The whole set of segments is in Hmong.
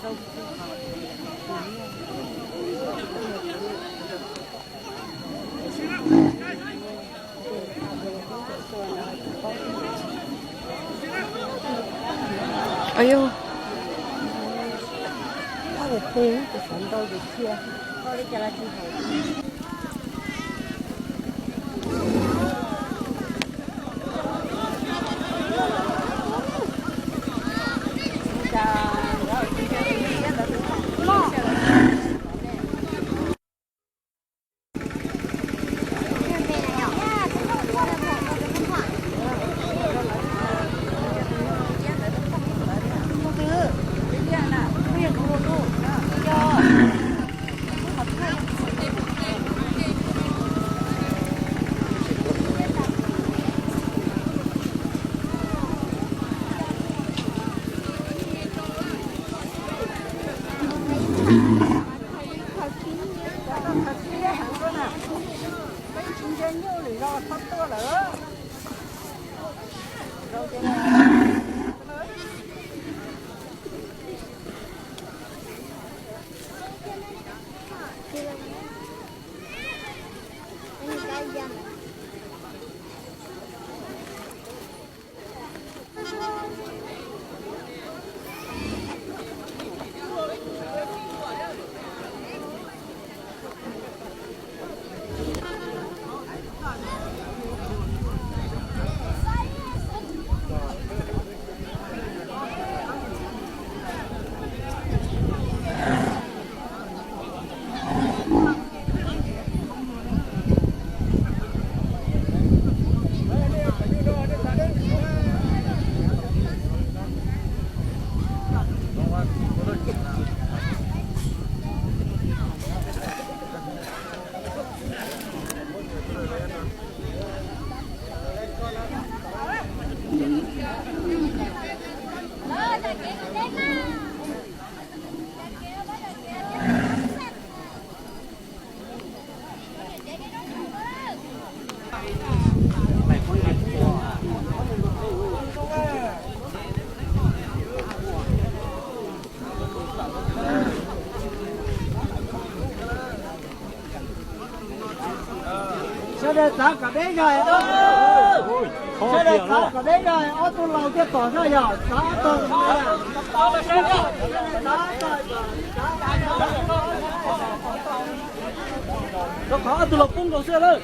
Sawv daws txav kom deb zog, sawv daws txav kom deb zog, ob tug laus thiaj pom zog yog txav ob tog. Rau qhov ob tug laus poob nkaus xwb lawm.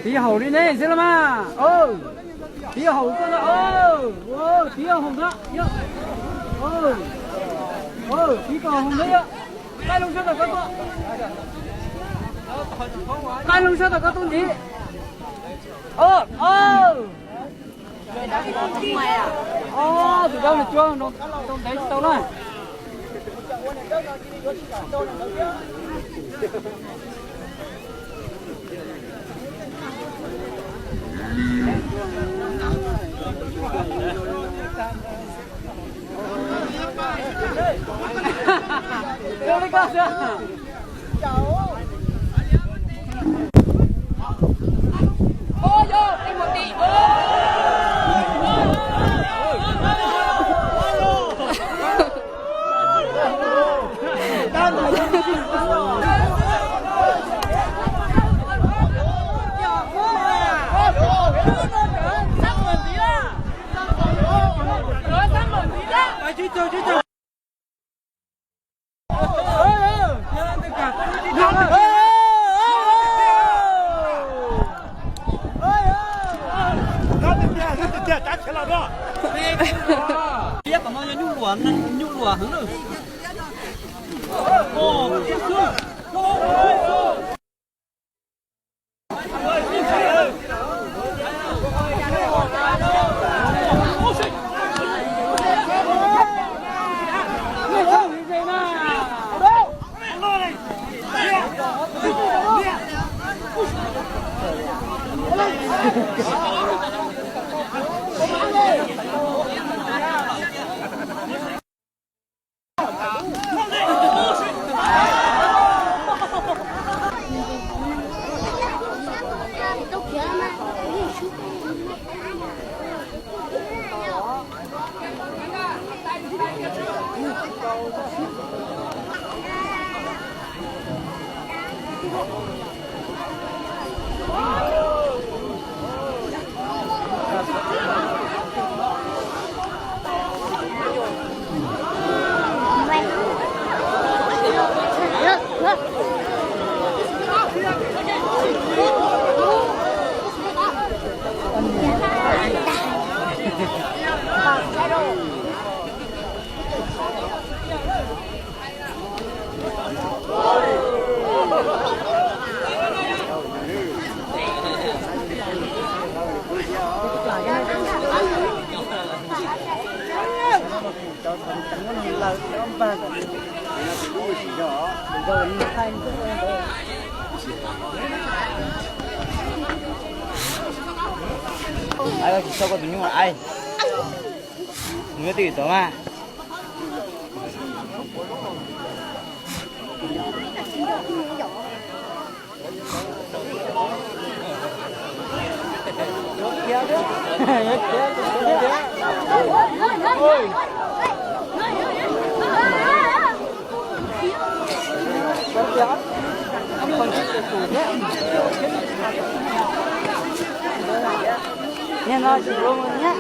Tiv haum li nej xwb los mas. Tiv haum koj na. Tiv haum na. Tiv kom haum na yom. Qaij loo sab tom koj tuaj. Qaij loo sab tom koj tuaj ntiv. Tus dab nws cuab rau ntev tsis tau na. Zoo li koj xwb. Peb tom no yog nyuj luam, nyuj luam heev na. Tsis txhob koj tus nyuj ai, nws twb tod mas. Niag no tsis yuav mus thiab.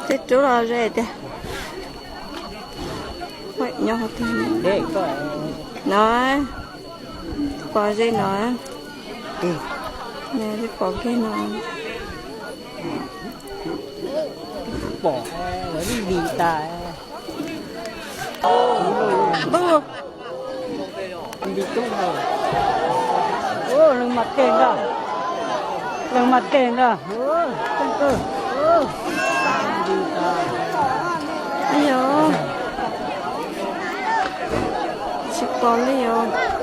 Tej rub los ze tiag. Nyob hauv twg no, pom ze no, pom kiag no. Pom li tas. Leej mas teg ntag, leej mas teg ntag. Yog tsis pom li os.